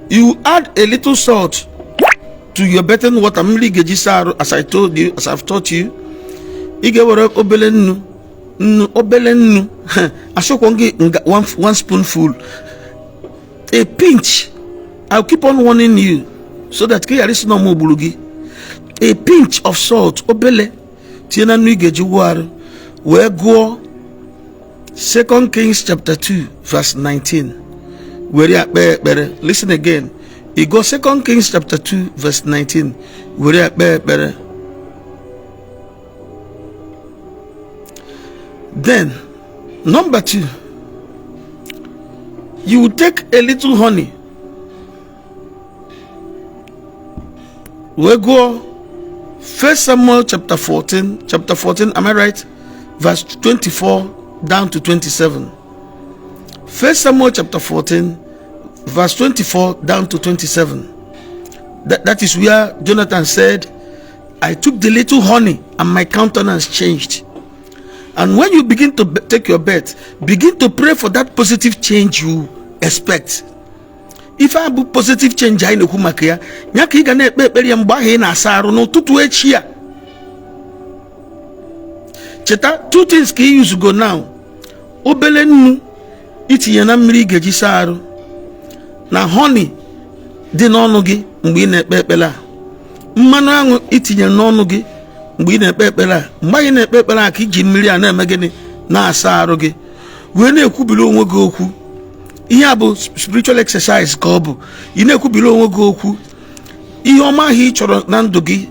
[SPEAKER 1] you add a little salt to your bathing water, mmiri ga-eji saa arụ. As I told you, as I've taught you, ị ga-ewere obele nnu, nnu, obele nnu. Asọkwa gị one spoonful, a pinch. I'll keep on warning you so that ka ị ghara isi na ọmụ gburu gị. A pinch of salt, obele, tinye na nnu ị ga-eji wụọ arụ, wee gụọ Second Kings chapter 2 verse 19, were ya kpee ekpere. Listen again. Ị gụọ Second Kings chapter 2 verse 19, were ya kpee ekpere. Then number two, you will take a little honey, wee gụọ First Samuel chapter 14, chapter 14, am I right? Verse 24 down to 27. First Samuel chapter 14, verse 24 down to 27. That is where Jonathan said, "I took the little honey and my countenance changed." And when you begin to take your bath, begin to pray for that positive change you expect. Ife a bụ positive change anyị na-ekwu maka ya, ya ka ị ga na-ekpe ekpere ya mgbe ahụ ị na-asa arụ n'ụtụtụ echi a. Cheta, two things ka ị use go now: obele nnu itinye na mmiri ị ga-eji saa arụ, na honey dị n'ọnụ gị mgbe ị na-ekpe ekpere a, mmanụ aṅụ itinye n'ọnụ gị mgbe ị na-ekpe ekpere a. Mgbe anyị na-ekpe ekpere a, ka iji mmiri a na-eme gịnị? Na-asa arụ gị, wee na-ekwubiri onwe gị okwu. Ihe a bụ spiritual exercise ka ọ bụ. Ị na-ekwubiri onwe gị okwu, ihe ọma ahụ ị chọrọ na ndụ gị,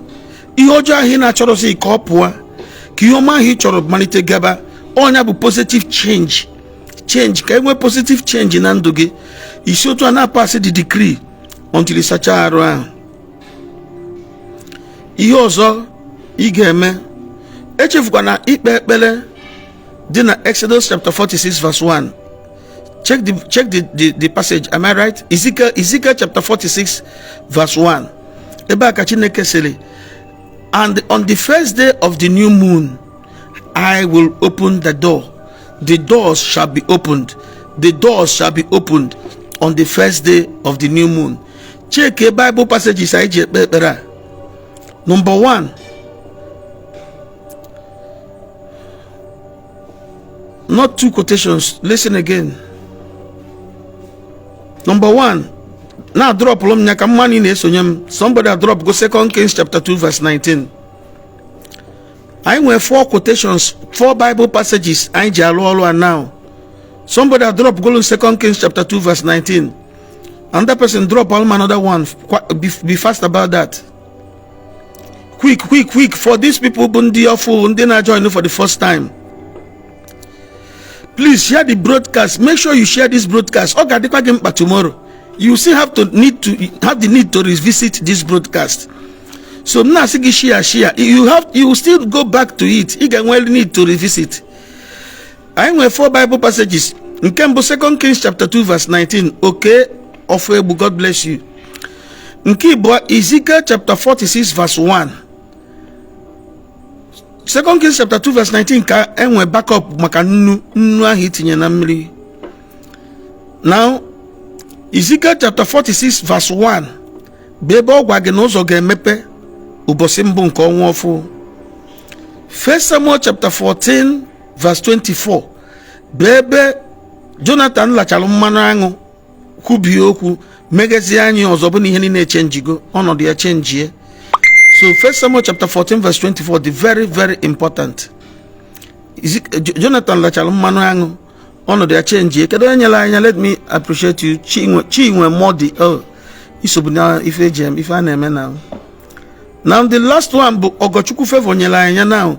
[SPEAKER 1] ihe ọjọọ ahụ ị na-achọrọzi ka ọ pụọ, ka ihe ọma ahụ ị chọrọ malite gaba. Ọnya bụ positive change. Change ka e nwee positive change na ndụ gị. Isi otu a na-apasị the decree until ịsacha arụ ahụ. Ihe ọzọ ị ga-eme, echefukwana ikpe ekpere dị na Exodus chapter 46 verse 1. Check the passage. Am I right? Ezekiel chapter 46 verse 1. Ebe a ka Chineke sịrị, "And on the first day of the new moon I will open the door. The doors shall be opened. The doors shall be opened on the first day of the new moon." Check Bible passages anyị ji ekpe ekpere a. Number one, not two quotations. Listen again. Number one, na drop m ya ka mmanụ na-esonye m. Somebody drop go Second Kings chapter 2 verse 19. Anyị nwere four quotations, four Bible passages anyị ji alụ ọrụ a. Now somebody drop go Second Kings chapter 2 verse 19. Another person drop another one. Be fast about that. Quick, quick, quick. For these people bụ ndị ọfụ, ndị na-join for the first time, please share the broadcast. Make sure you share this broadcast. Ọ ga-adịkwa gị mkpa tomorrow. You still have to need to have the need to revisit this broadcast. So m na-asị gị, share, share. You will still go back to it. Ị ga-enwe need to revisit. Anyị nwere four Bible passages. Nke mbụ, Second Kings chapter 2 verse 19. Okay, ọfụ egbu, God bless you. Nke ịbụọ, Ezekiel chapter 46 verse 1. Second Kings chapter 2 verse 19 ka enwe backup maka nnu, nnu ahụ itinye na mmiri. Now Ezekiel chapter 46 verse 1 bụ ebe ọ gwa gị na ụzọ ga-emepe ụbọchị mbụ nke ọnwa ọfụ. First Samuel chapter 14 verse 24 bụ ebe Jonathan lachara mmanụ aṅụ, kwubie okwu, megezie anyị ọzọ, bụ na ihe niile echenjigo, ọnọdụ ya chenjie. So First Samuel chapter 14 verse 24, the very, very important. Jonathan lachara mmanụ aṅụ, ọnọdụ ya chenjie. Kedu onye nyere anya? Let me appreciate you. Chinwe, Chinwe Modi. Oh, isobu na ife eji ife a na-eme na. Now the last one bụ Ogochukwu Favor nyere anya. Now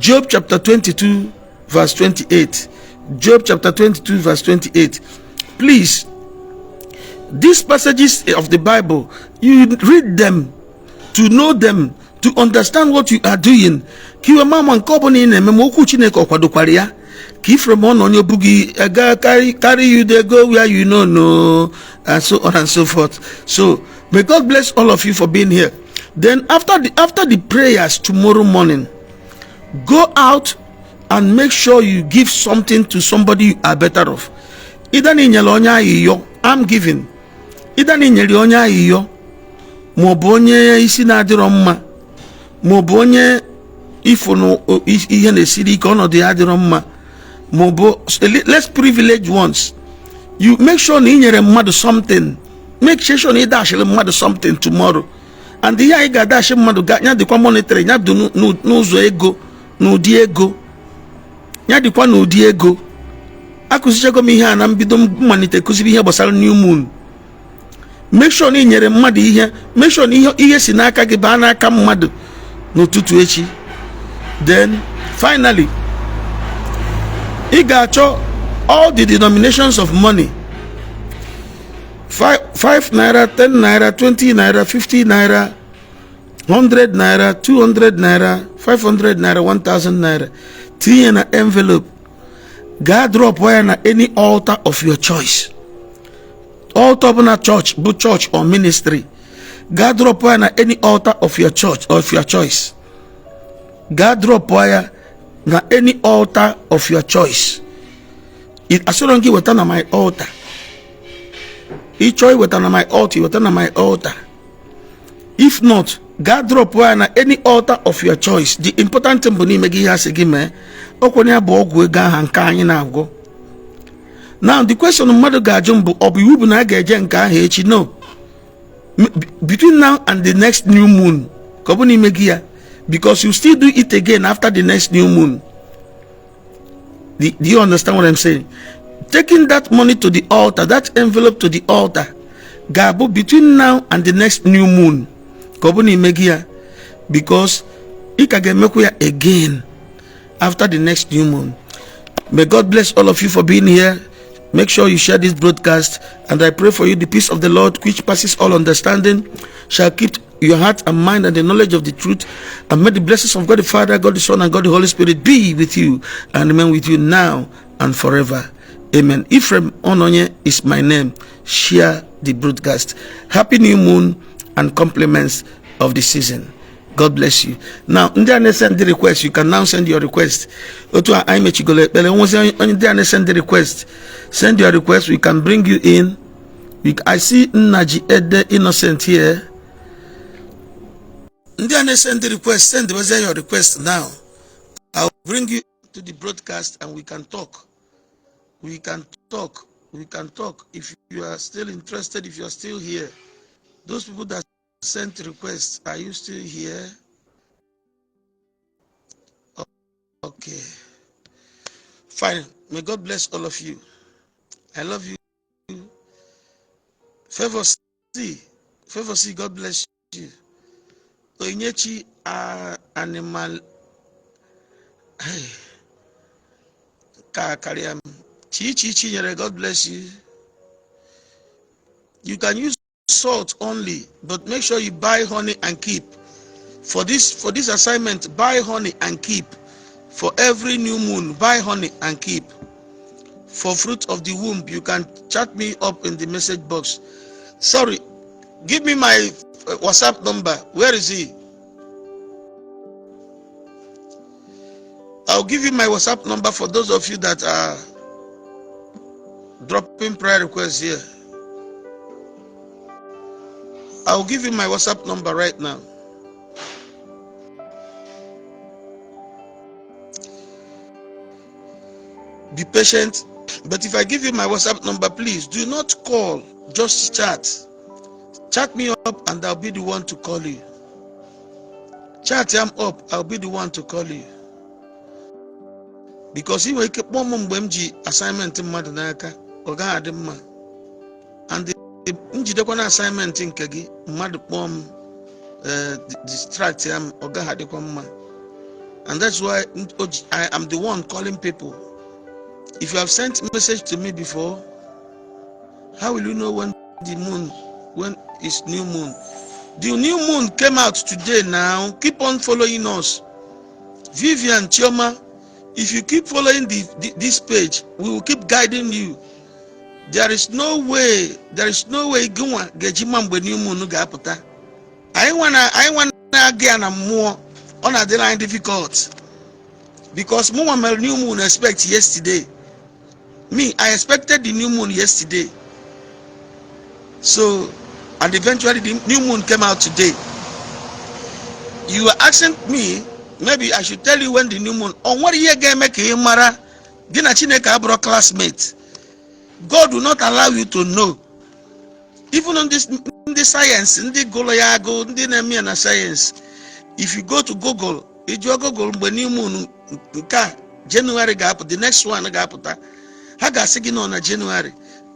[SPEAKER 1] Job chapter 22 verse 28. Job chapter 22 verse 28. Please, these passages of the Bible, you read them to know them, to understand what you are doing, ka iwe mama nke ọbụla ị na-eme, ma okwu Chineke ọ kwadokwara ya, ka ifere ma ọ na onye bu gị aga carry you dey go where you know no, and so on and so forth. So may God bless all of you for being here. Then after the prayers tomorrow morning, go out and make sure you give something to somebody you are better off. Either na inyere onye ayịyọ, I'm giving, either na inyere onye ayịyọ, ma ọ bụ onye isi na-adịrọ mma, ma ọ bụ onye ifo na ihe na-esiri ike, ọnọdụ ya adịrọ mma, ma ọ bụ less privileged ones. You make sure na ị nyere mmadụ something. Make sure na ị dashịrị mmadụ something tomorrow. And ihe anyị ga-adashi mmadụ ya dịkwa monetary, ya dị n'ụzọ ego, n'ụdị ego, ya dịkwa n'ụdị ego. Akụzichago m ihe a na mbido mmalite kụziri ihe gbasara new moon. Make sure na ị nyere mmadụ ihe. Make sure na ihe si n'aka gị baa n'aka mmadụ n'ụtụtụ echi. Then finally, ị ga-achọ all the denominations of money: 5 naira, 10 naira, 20 naira, 50 naira, 100 naira, 200 naira, 500 naira, 1000 naira. Tinye na envelope, gaa drop ya na any altar of your choice. Altar ọbụla, church bụ church or ministry, gaa drop ya na any altar of your church of your choice. Gaa drop ya na any altar of your choice. Asịrọ gị weta na my altar. Ị chọọ iweta na my altar, iweta na my altar. If not, gaa drop ya na any altar of your choice. The important thing bụ n'ime gị ihe asị gị mee. Ọkwenye ya bụ ọgwụ ego aha nke anyị na-agwọ. Now the question mmadụ ga-ajụ m bụ, ọ bụ iwu bụ na a ga-eje nke ahụ echi? No. Between now and the next new moon, ka ọ bụ n'ime gị ya, because you still do it again after the next new moon. Do you understand what I'm saying? Taking that money to the altar, that envelope to the altar, ga-abụ between now and the next new moon, ka ọ bụ n'ime gị ya, because ị ka ga-emekwa ya again after the next new moon. May God bless all of you for being here. Make sure you share this broadcast, and I pray for you, the peace of the Lord, which passes all understanding, shall keep your heart and mind and the knowledge of the truth. And may the blessings of God the Father, God the Son, and God the Holy Spirit be with you and remain with you now and forever. Amen. Ephraim Ononye is my name. Share the broadcast. Happy new moon and compliments of the season. God bless you. Now, ndị a na-send the request, you can now send your request. Otu a anyị mechigolo ekpere, nwezi onye ndị a na-send the request. Send your request, we can bring you in. I see Nnaji Ede Innocent here. Ndị a na-send request, send your request now. I'll bring you to the broadcast and we can talk. We can talk. We can talk. If you are still interested, if you are still here, those people that sent requests, are you still here? Okay. Fine. May God bless all of you. I love you. Favor C. Favor C, God bless you. Onyechi animal. Hey. Ka karịa m. Chi Chi Chinyere, God bless you. You can use salt only, but make sure you buy honey and keep. For this assignment, buy honey and keep. For every new moon, buy honey and keep. For fruit of the womb, you can chat me up in the message box. Sorry, give me my WhatsApp number. Where is he? I'll give you my WhatsApp number for those of you that are dropping prayer requests here. I'll give you my WhatsApp number right now. Be patient. But if I give you my WhatsApp number, please do not call, just chat. Chat me up and I'll be the one to call you. Chat him up, I'll be the one to call you. Because ị nwere ike kpọọ m mgbe m ji assignment mmadụ n'aka, ọ gaghị adị mma. And njidekwana assignment nke gị, mmadụ kpọọ m distract ya m, ọ gaghị adịkwa mma. And that's why I am the one calling people. If you have sent message to me before, how will you know when the moon, when it's new moon? The new moon came out today now. Keep on following us. Vivian Chioma, if you keep following this page, we will keep guiding you. There is no way, there is no way gịnwa ga-eji ma mgbe new moon ga-apụta. Anyị nwa na-aga ya na mmụọ, ọ na-adịrị anyị difficult. Because mụnwa mere new moon expect yesterday. Me, I expected the new moon yesterday. So, and eventually the new moon came out today. You are asking me, maybe I should tell you when the new moon. O nwere ihe ga-eme ka ị mara gị na Chineke abụrụ classmate. God will not allow you to know. Even on this, ndị science, ndị gụrụ ya agụ, ndị na-eme ya na science. If you go to Google, ị jụọ Google mgbe new moon nke a January ga-apụ, the next one ga-apụta. Ha ga-asị gị nọ na January.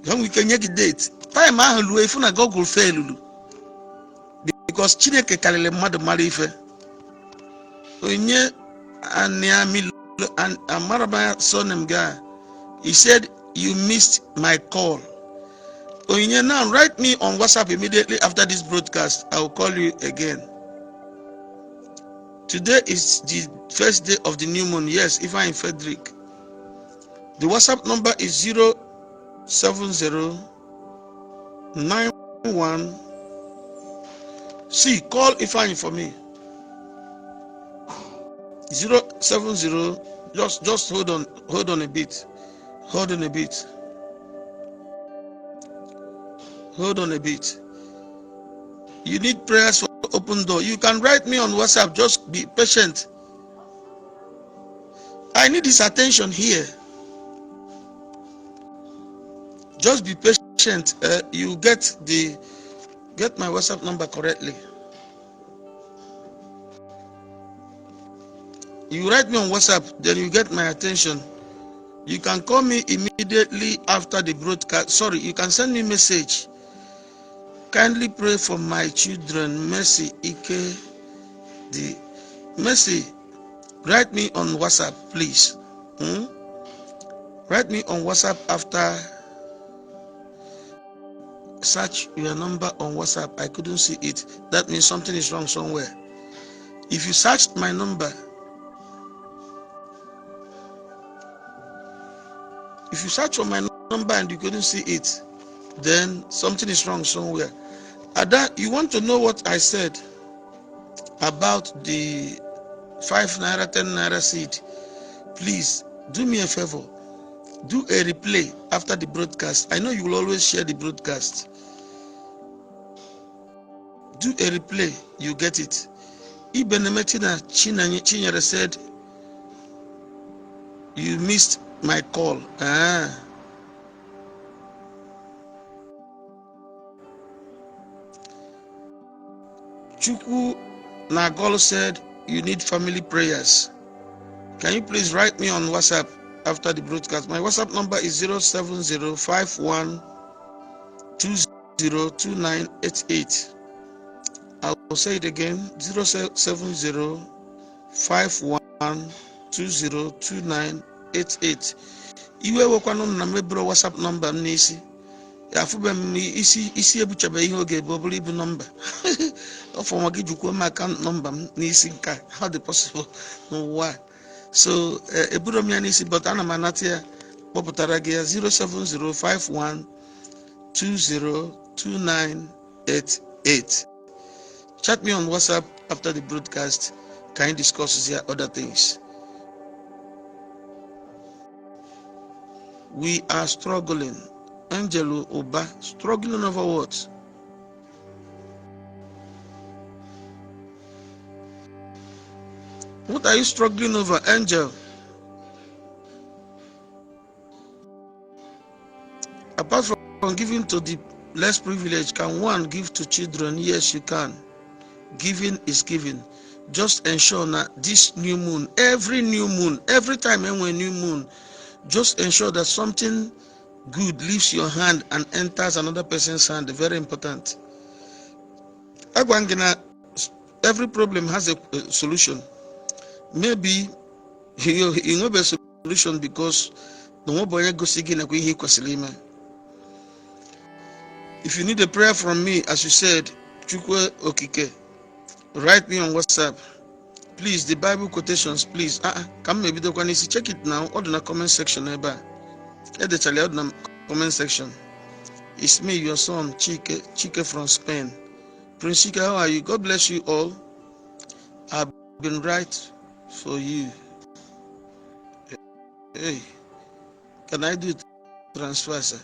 [SPEAKER 1] Ha nwere ike nye gị date. Time ahụ luo ifu na Google failulu. Because Chineke karịrị mmadụ mara ife. Onye Aniamilo Amaraba surname guy. He said you missed my call. Onyinye, now write me on WhatsApp immediately after this broadcast. I will call you again. Today is the first day of the new moon. Yes, if I am Frederick. The WhatsApp number is 07091. See, call Ifeanyi for me. 070. Just hold on, hold on a bit. Hold on a bit. Hold on a bit. You need prayers for open door. You can write me on WhatsApp. Just be patient. I need his attention here. Just be patient. You get my WhatsApp number correctly. You write me on WhatsApp, then you get my attention. You can call me immediately after the broadcast. Sorry, you can send me message. Kindly pray for my children, Mercy Ike. The Mercy, write me on WhatsApp, please. Write me on WhatsApp after. Search your number on WhatsApp. I couldn't see it. That means something is wrong somewhere. If you searched my number, if you search for my number and you couldn't see it, then something is wrong somewhere. Ada, you want to know what I said about the 5 naira, 10 naira seed? Please do me a favor. Do a replay after the broadcast. I know you will always share the broadcast. Do a replay, you get it. Ibenemetina Chinyere said, "You missed my call." Ah. Chukwu Nagol said, "You need family prayers." Can you please write me on WhatsApp after the broadcast? My WhatsApp number is 07051202988. I will say it again: 07051202988. Iwe wekwanụ na mebiri WhatsApp nọmba m n'isi, afụbe m isi isi ebuchabe ihe oge bụ ọ bụrụ ibu nọmba ọfọnwa gị jukwuo m account nọmba m n'isi. Nke a, how dị possible n'ụwa a? So eburo m ya n'isi, but ana m anata ya kpọpụtara gị ya: 07051202988. Chat me on WhatsApp after the broadcast. Can you discuss here other things? We are struggling. Angelo Oba, struggling over what? What are you struggling over, Angel? Apart from giving to the less privileged, can one give to children? Yes, you can. Giving is giving. Just ensure that this new moon, every new moon, every time when new moon, just ensure that something good leaves your hand and enters another person's hand. Very important. Agwa m gị na every problem has a solution. Maybe you nwebe solution because na nwebe onye gosi gị nakwa ihe ị kwesịrị ime. If you need a prayer from me, as you said, Chukwu Okike, write me on WhatsApp. Please, the Bible quotations, please. Ah, ah, ka m ebidokwa n'isi. Check it now. Ọ dị na comment section ebe a. Edechala ya, ọ dị na comment section. It's me, your son, Chike, Chike from Spain. Prince Chike, how are you? God bless you all. I've been right for you. Hey, can I do transfer, sir?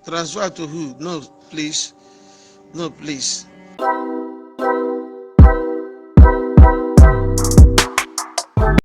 [SPEAKER 1] Transfer to who? No, please. No, please.